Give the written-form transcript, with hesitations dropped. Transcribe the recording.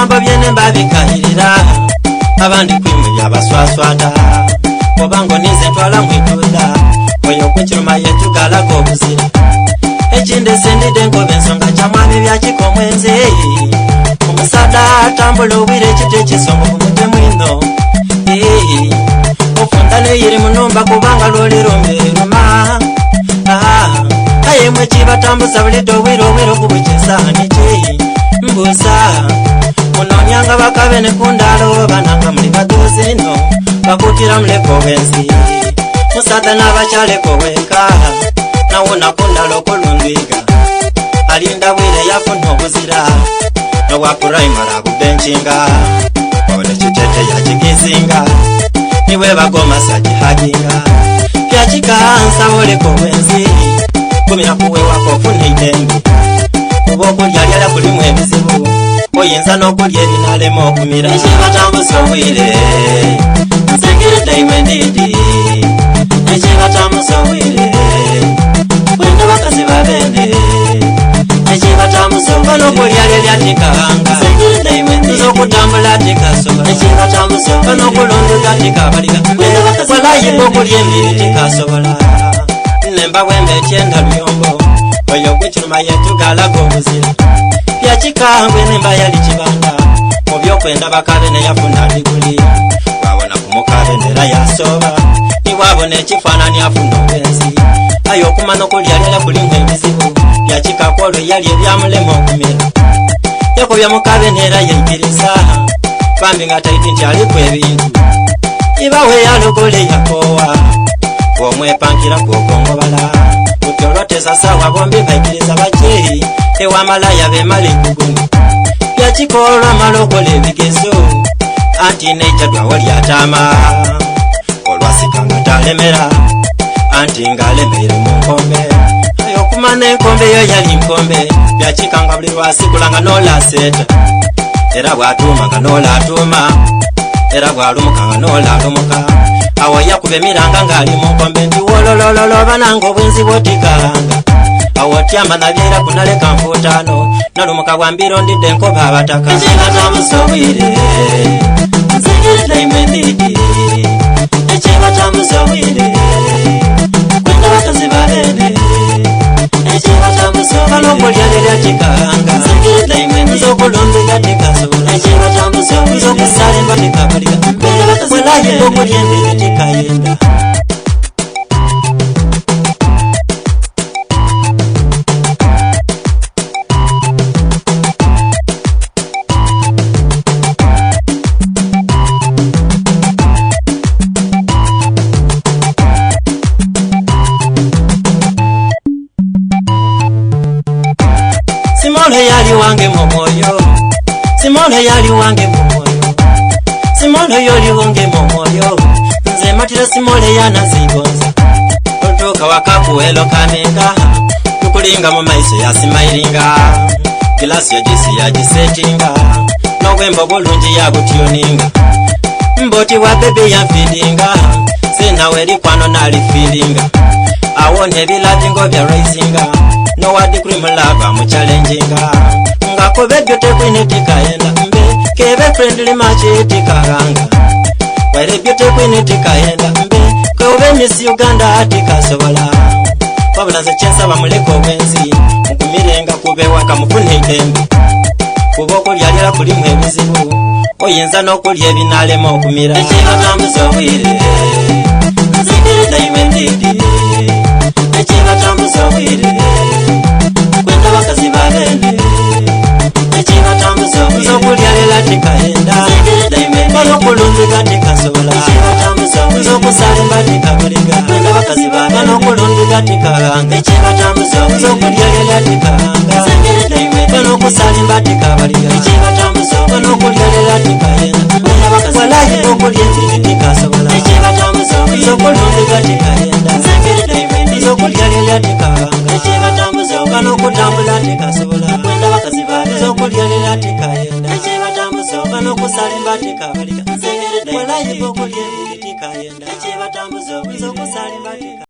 Ebigambo byene mbabikayirira, abandi kwimwe byabaswaswata. Obango ninze ntwala mwituda, oyo gwekiruma yetugalaga obuzira. Ekindi sindidde nkoba ensonga kyamwami byakika omwenzi. Omusaadha atambula obwire ekiti ekisongovu mute mwino. Ofunda neyiri munumba kubanga lwolirumberuma. Aye mwe kibatambuza bulidde obwire obwire okubukyesani ki mbuuza. Munonyanga bakabene ku ndalo bananga muli baduzi no bakutira muleko obwenzi. Musaadha n'abakyaleko weka nawona ku ndalo okulundwiga. Alinda bwire yafuna obuzira n'obwa purayimale abubenkinga. Wabona ekitete yakigizinga niwe bagomasa gihaginga. Byakikansa oleka obwenzi gumira kuwewako ofuna eidembe. Kuba okulyalyala kulimu ebizibu oyinza n'okulya ebinalema okumira. Ekibatambuza obwire nsengeredde imwe ndidi. Ekibatambuza obwire kwenda bakazi babene. Ekibatambuza obwire n'okulyalya tikahanga. Nsengeredde imwe ndidi. Nze okutambula tikasobola. Ekibatambuza obwire n'okulunduka tikabalika. Kwenda bakazi walayi okulya embiri tikasobola. Nemba bwembe ekyenda luyombo oyo gwekiruma yetugalaga obuzira. Byakikangwe nemba yali kibanda mu byokwenda bakabe neyafuna diguli. Wabona ku mukabe nera yasoba niwabona ekifaanani afuna obwenzi. Aye okumana okulyalya kulimu ebizibu byakikako olwo yali ebyamulema okumira. Yakobya mukabe nera yaikiriza bambi nga taiti nti aliku ebintu. Ibawe yalogole yakowa omwepankira kwogongobala. Utoloteza sawa bombi baikiriza bakye ewamalaya bemala ekuguni. Byakikolwa mala okola ebigezo anti neijadwawo lyatama. Olwasika nga talemera anti ng'alemeire mu nkombe. Aye okumana enkombe yo yali nkombe byakikanga buli lwasigula nga n'olaseeta. Era bw'atuuma nga n'olaatuuma, era bw'alumuka nga n'olaalumuka. Awo yakuba emiranga ng'ali mu nkombe nti wololololo bananga obwenzi bw'otikanga. Awo tyama nabyera kunaleka nfuutaano nalumuka bwambiro ndidde enkoba abataka. Ekibatambuza obwire nsengeredde imwe ndidi. Ekibatambuza obwire kwenda bakazi babene. Ekibatambuza obwire n'okulyalira tikahanga. Nsengeredde imwe ndidi. Nze okulundiga tikasobola. Ekibatambuza obwire nze okusalimba tikabalika. Kwenda bakazi walayi okulya embiri tikayenda. Simole yali wange mu mwoyo, Simole yali wange mu mwoyo, Simole yoli wange mu mwoyo. Nze matira Simole yanazigonza. Otuuka wakakuwelo kaninga, tukulinga mu maiso yasimairinga. Gilasi ya juice yagisetinga, n'obwembo bulungi yabutuninga. Mboti wa bebe yanfidinga, sinawe likwano nalifilinga. Awo nebilavingo bya raisinga, nowadi kuri mulava mu challenginga. Ngakobe byo tekwine tikayenda mbe, kebe friendly match tikaganga. Waire byo tekwine tikayenda mbe, kebe Miss Uganda tikasobola. Wabula nze kyensaba muleke obwenzi, mugumirenga kube waka mufune eddembe. Kuba okulyalira kulimu ebizibu, oyinza n'okulya ebinalema okumira. Ekibatambuza obwire nsengeredde imwe ndidi. Ekibatambuza obwire kwenda bakazi babene. Ekibatambuza obwire nze okulyalira tikayenda. Nsengeredde imwe ndidi. Bano okulundiga tikasobola. Ekibatambuza obwire nze okusalimba tikabalika. Kwenda bakazi babene. Bano okulundiga tikaganga. Ekibatambuza obwire nze okulyalira tikaganga. Nsengeredde imwe ndidi. Bano okusalimba tikabalika. Ekibatambuza obwire bano okulyalira tikayenda. Kwenda bakazi walayi okulya embiri tikasobola. Ekibatambuza obwire nze okulundiga tikayenda. Nsengeredde imwe ndidi. Nze okulyalira tikaganga. Ekibatambuza obwire bano okutambula tikasobola. Kwenda bakazi babene. Nze okulyalira tikayenda. Ekibatambuza obwire bano okusalimba tikabalika. Nsengeredde walayi okulya embiri tikayenda. Ekibatambuza obwire nze okusalimba tikayenda.